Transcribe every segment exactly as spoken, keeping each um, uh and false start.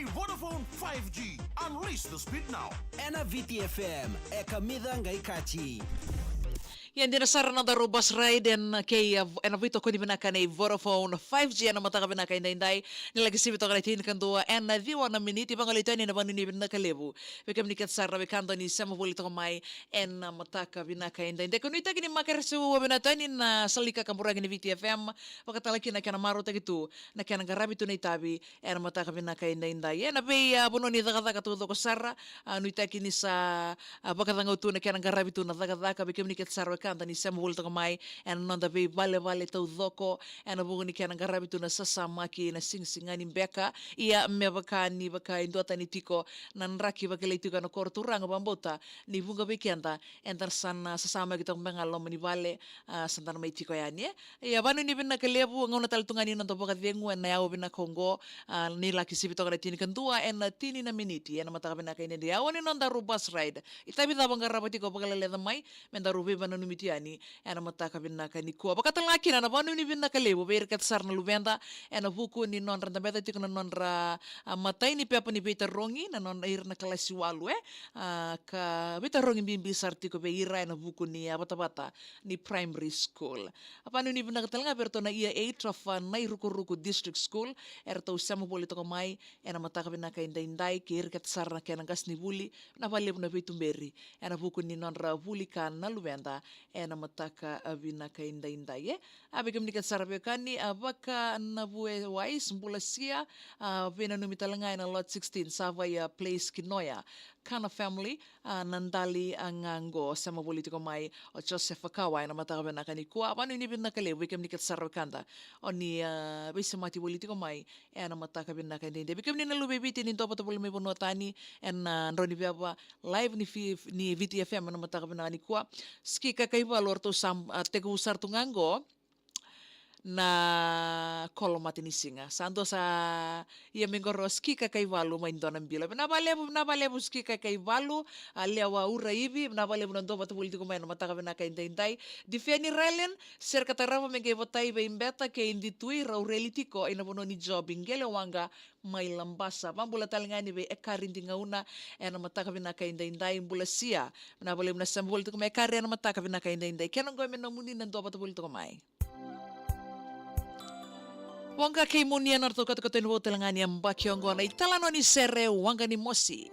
Vodafone five G. Unleash the speed now. Ena Viti F M, e kamica qai kaci. Ia dina sara na nodaru bus ride ena kei, ena veitokoni vinaka nei Vodafone five G ena mataka vinaka edaidai. Ni laki sivi toka na tinikadua ena ciwa na miniti, vagolei tu yani na vanuinui vinaka levu vei kemuni kece sara na wekada ni sema voli toka mai ena mataka vinaka edaidai. Ka nuitaki ni makare se ua vinaka tu yani na salika ka buraki ni Viti F M, vakatale kina na kena marautaki tu na kena qaravi tu na itavi ena mataka vinaka edaidai. Ena vei, a, vanua ni cakacaka taucoko sara, a, nuitaki ni sa, a, vakacagau tu na kena qaravi tu na cakacaka vei kemuni kece sara wekada ni sema voli toka mai ena noda veivalevale taucoko ena vuku ni kena qaravi tu na sasamaki na sigasigani beka. Ia me vaka ni vaka e duatani tiko na draki vakilai tiko ena koro turaga, vakabauta ni vuqa vei keda eda sa na sasamaki toka beka ga loma ni vale, a, sa da na mai tiko yani, e. Ia vanuinui vinaka levu, gauna tale tu ga ni noda vakacegu ena yawa vinaka oqo, a, ni laki sivi toka na tinikadua ena tini na miniti ena mataka vinaka edaidai. Yawa ni nodaru bus ride. Itavi cava o qarava tiko, vakaleleca mai me daru veivakananumi tu yani ena mataka vinaka nikua. Vakatale ga kina na vanuinui vinaka levu vei ira kece sara na luveda ena vuku ni nodra dabeca tiko na nodra, a, matai ni pepa ni veitarogi na nodra, ira na kalasi walu, e. A, ka veitarogi bibi sara tiko vei ira ena vuku ni, a, vatavata ni primary school. A, vanuinui vinaka tale ga vei iratou na Year eight of, a, Nairukuruku District School, eratou sema voli toka mai ena mataka vinaka edaidai, kei ira kece sara na kena qasenivuli, vinaka vakalevu na veituberi ena vuku ni nodra vuli ka na luveda ena mataka, a, vinaka edaidai, e. A, vei kemuni kece sara veiwekani, a, Vakanavue Wise, bula Sia, a, veinanumi tale ga ena Lot sixteen, Savaiya Place, Kinoya, Kana family, a, na dali, a, ga qo, sema voli tiko mai o Joseph Fakawa ena mataka vinaka nikua. Vanuinui vinaka levu vei kemuni kece sara wekada o ni, a, veisemati voli tiko mai ena mataka vinaka edaidai. Vei kemuni na luve i Viti ni duavata voli mai vanua tani ena, a, drau ni veva live ni, fi, ni Viti F M ena mataka vinaka nikua. Ski Kakaivalu, o ratou sa, a, tekivu sara tu ga qo na kolo matanisiga. Sa dua sa ia mai qo o Ski Kakaivalu mai Donabila. Vinaka vakalevu, vinaka vakalevu Ski Kakaivalu, a, Lewa Uraivi, vinaka vakalevu na duavata voli tiko mai ena mataka vinaka edaidai. Difeni Relen, Serka Tarava, me qai votai vei Beta kei Ditui, rau reli tiko ena vanua ni job i Qelewaqa mai Labasa. Vakabula tale ga yani vei Ekari Digauna ena mataka vinaka edaidai, bula Sia. Vinaka vakalevu na sema voli tiko mai Ekari ena mataka vinaka edaidai. Kena qo me nomuni na duavata voli tiko mai. Waqa kei Munia, na nodratou katokatoni vou tale ga ni yabaki oqo, na italanoa ni sere Waqa ni Mosi.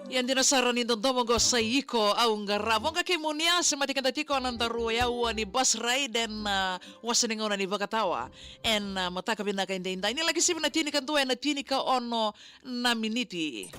Ia dina sara ni dodomo qo sa iko au qarava. Voqa kei Munia, semati keda tiko na daru e aua ni bus ride ena, ah, wasa ni gauna ni vakatawa. Ena, ah, mataka vinaka edaidai. Ni laki sivi na tinikadua ena tinikaono na miniti.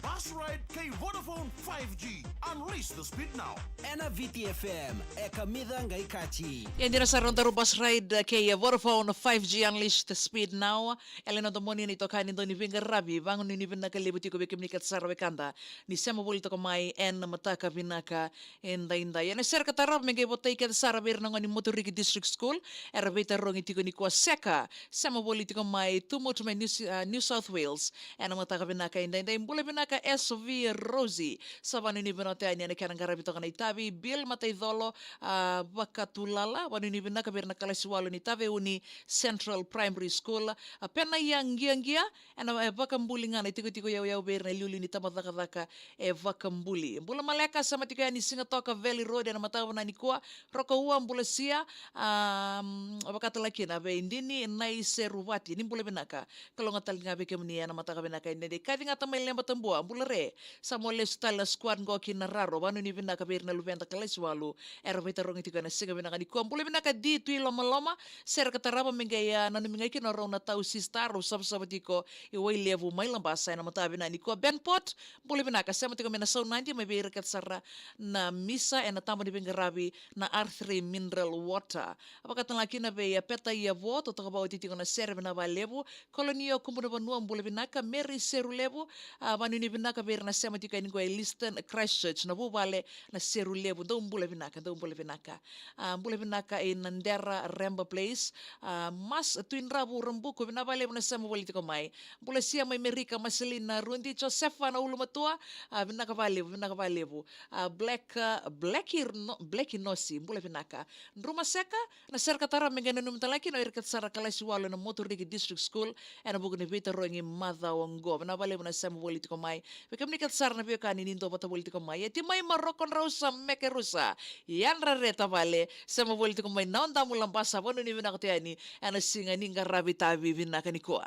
Bus ride kei Vodafone five G. Unleash the speed now. Ena Viti F M, e kamica qai kaci. Ia dina sara na daru bus ride kei Vodafone five G, Unleash the speed now. E lai noda moni na itokani dau ni veiqaravi, vanuinui vinaka levu tiko vei kemuni kece sara wekada ni sema voli toka mai ena mataka vinaka edaidai. Ena sere ka tarava me qai votai kece sara vei ira na gone ni Moturiki District School, era veitarogi tiko nikua. Seka, sema voli tiko mai Tumut mai New, Si-, ah, New South Wales ena mataka vinaka edaidai. Bula vinaka S V Rosie, sa vanuinui vinaka yani ena kena qaravi toka na itavi. Bill Mataicolo, ah, Vakatulala, vanuinui vinaka vei ira na kalasi walu ni Taveuni Central Primary School. A Pena Ia Qiaqia, ena, e, Vakabuli ga na itikotiko yauyau vei ira na iliuliu ni tabacakacaka e Vakabuli. Bula maleka, sema tiko yani Sigatoka Valley Road ena mataka vinaka nikua. Rokoua, bula sia, am, vaka tale kina vei Dini Naiseruvati, ni bula vinaka. Kalougata tale ga vei kemuni ena mataka vinaka edaidai. Kaci Gata mai Lebatabua, bula re. Sa mo lesu tale na squad qo ki Nararo, vanuinui vinaka vei ira na luveda kalasi walu era veitarogi tiko ena siga vinaka nikua. Bula vinaka Di Tui Lomaloma, sere ka tarava me qai, ah, nanumi ga kina o rau na Tau Sista, rau savasava tiko i Wailevu mai Labasa ena mataka vinaka nikua. Ben Port, bula vinaka, sema tiko mai Nasaunadi, mai vei ira kece sara na misa ena taba ni veiqaravi na R three Mineral Water. A vaka tale ga kina vei, ah, Peta Iavo, totoka vakaoti tiko na sere, vinaka vakalevu. Kolonio Kubu na Vanua, bula vinaka. Mary Serulevu, ah, vanuinui vinaka vei ira na sema tiko yani qo e Leiston Christchurch, na vuvale na Serulevu, dou bula vinaka, dou bula vinaka. Ah, bula vinaka i Nadera Reba Place. Ah, Mas Tuidravu Rabuku, vinaka vakalevu na sema voli tiko mai. Bula sia mai Merika, Marcelina Rudi, Josefa na Ulumatua, ah, vinaka vakalevu, vinaka vakalevu. Ah, Black, ah, Black Ir-, no, Black Inosi, bula vinaka. Druma Seka, na sere ka tarava me qai nanumi tale ga kina o ira kece sara kalasi walu ena Moturiki District School, ena vuku ni veitarogi macawa oqo. Vinaka vakalevu na sema voli tiko mai. Vei kemuni kece sara na veiwekani ni dua vata voli tiko mai. E Timai Maroko Drausa Mekerusa. Yadra re tavale, sema voli tiko mai Nawadamu Labasa, vanuinui vinaka tu yani ena siga ni qaravi tavi vinaka nikua.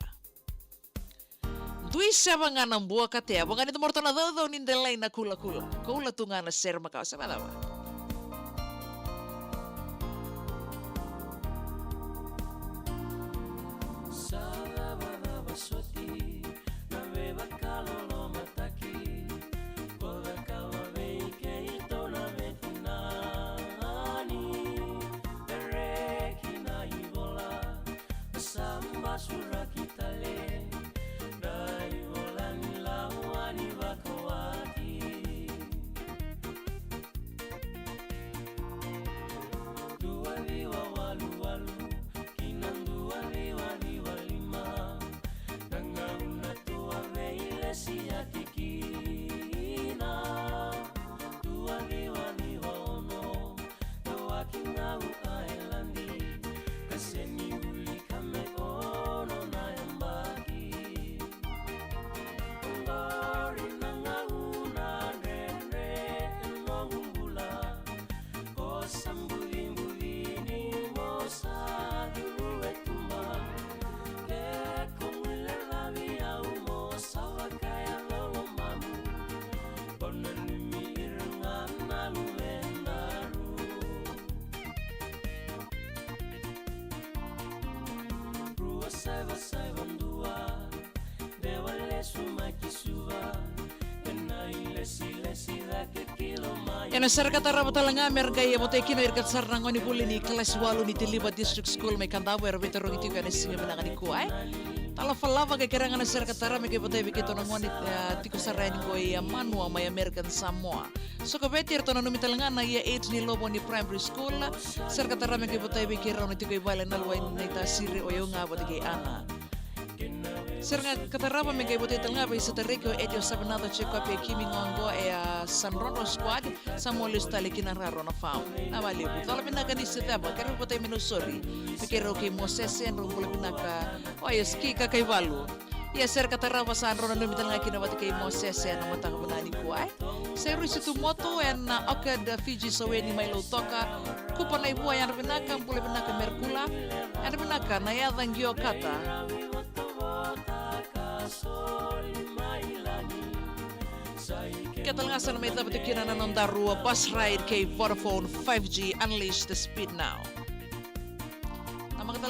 Dui seva ga na bua ka tea, voqa ni tomorto na caucau ni delai na kulakula. Koula tu ga na sere makawa, se me cava. Sa cavacava soti na veivakalolomataki, ko cakava vei keitou na vetinani, e reki na ivola, sa basuraki tale na ivola ni lawa ni vakawati. Dua ciwa walu walu ki na dua ciwa ciwa lima, na gauna tua veilesi a tikina. Dua ciwa ciwa ono, na waki gau a eladi, ka seni uli ka me ono na yabaki. Oqori na gauna dredre e noqu bula, ko sa bucibuci ni mo sa curu e tuba. Ke ko guilecavi au mo sa vakayacora lomamu, ko nanumi ira ga na luvedaru. Rua saiva saiva dua, dewa lesu mai ki Suva, ena ilesilesi cake kilo mai. Ena sere ka tarava tale ga me ra qai votai kina o ira kece sara na gone vuli ni kalasi walu ni Tiliva District School mai Kadavu, era veitarogi tiko ena siga vinaka nikua, e. Tala falava qai kerea ga na sere ka tarava me qai votai vei keitou na gone, e, tiko sara yani qo i Manua mai American Samoa. Sokoveti, eratou nanumi tale ga na Year eight ni Lovoni Primary School. Sere ka tarava me qai votai vei keirau na tiko i vale na Luai ni Tasiri, o yau ga vata kei Ana. Sere ga ka tarava me qai votai tale ga vei Satareki, o Eti, o Savenaca, o Jekope, e Kimi Gogo, e a Sandrono Squad, sa mo lesu tale ki Nararo na fam. Na valevu. Cola vinaka ni Seceva, keirau votai me Nausori. Me keirau kei Mosese, drau bula vinaka. O Eski ka Kaivalu. Ia sere ka tarava sa drau nanumi tale ga kina vata kei Mosese ena mataka vinaka nikua, e. Seruisi Tumotu ena Orchid Fiji Soweni mai Lautoka. Kupa na ivua, yadra vinaka, bula vinaka Merkula. Yadra vinaka na yaca Qiokata. Tale ga sa na mai cava tu kina na noda rua bus ride kei Vodafone five G, unleash the speed now.